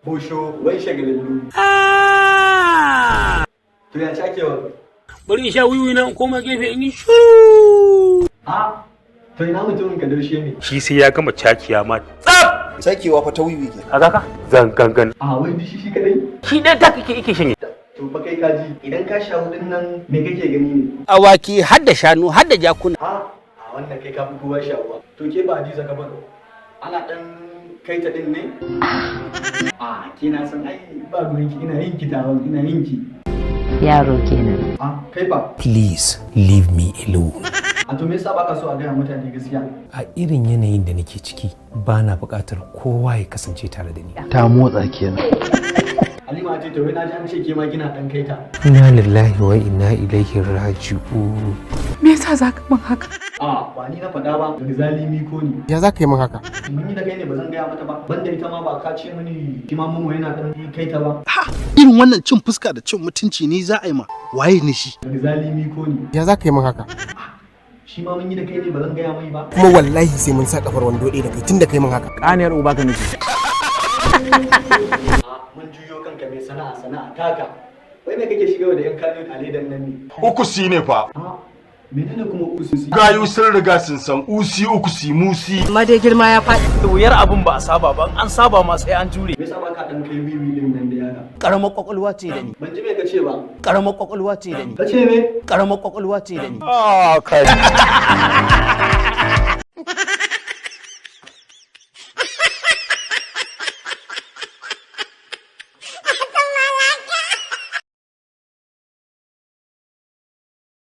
Bosho wai shagalallu. To ya cakewa? Bari in sha wiwi na in koma gefe in yi shiru. A to ina mutumin ka daushe ne? Shi sai ya gama cakiya ma tsaf. Sakewa fa ta wiwi ke. A kaka zangangan. A wai dishi shi kadai? Shi ɗaya ta kake ike shanye. To fa kai kaji idan ka sha hudun nan, me kake gani ne? Awaki har da shanu har da jakuna. A a wannan kai ka fi kowa shawuwa. To ke ba Hadiza ka bar ana dan kai ta din ne? A ke na san ai ba ruwan ki, ina yin ki tawon ina yin ki. Yaro kenan. A kai fa? Please leave me alone. A to me yasa baka so a gaya mutane gaskiya? A irin yanayin da nake ciki, ba na buƙatar kowa ya kasance tare da ni. Ta motsa kenan. Halima ce, to wai na ji an ce ke ma kina dan kai ta. Inna lillahi wa inna ilaihi raji'un. Me yasa za ka min haka? A ba ni na faɗa ba, zalimi ko ni. Ya za ka yi min haka? Mun yi da kai ne ba zan gaya mata ba? Banda ita ma, ba ka ce mini shi ma mumu yana dan kai ta ba? Irin wannan cin fuska da cin mutunci ni za a yi ma waye ne shi? Zalimi ko ni. Ya za ka yi min haka? Shi ma mun yi da kai ne ba zan gaya mai ba? Kuma wallahi sai mun sa kafar wando ɗaya da kai tun da kai min haka. Ƙaniyar uba ka miki. A mun juyo kanka mai sana'a sana'a taka. Wai me kake shiga da yan kano a ledan nan ne? Uku si ne fa. A menene kuma ususi? Gayu sun riga sun san usi uku si musi. Amma dai girma ya faɗi. Wuyar abun ba a saba ba, an saba ma sai an jure. Me yasa baka dan kai wiwi din nan da yaka? Karamar kwakwalwa ce da ni. Ban ji me ka ce ba. Karamar kwakwalwa ce da ni. Ka ce me? Karamar kwakwalwa ce da ni. Ah kai.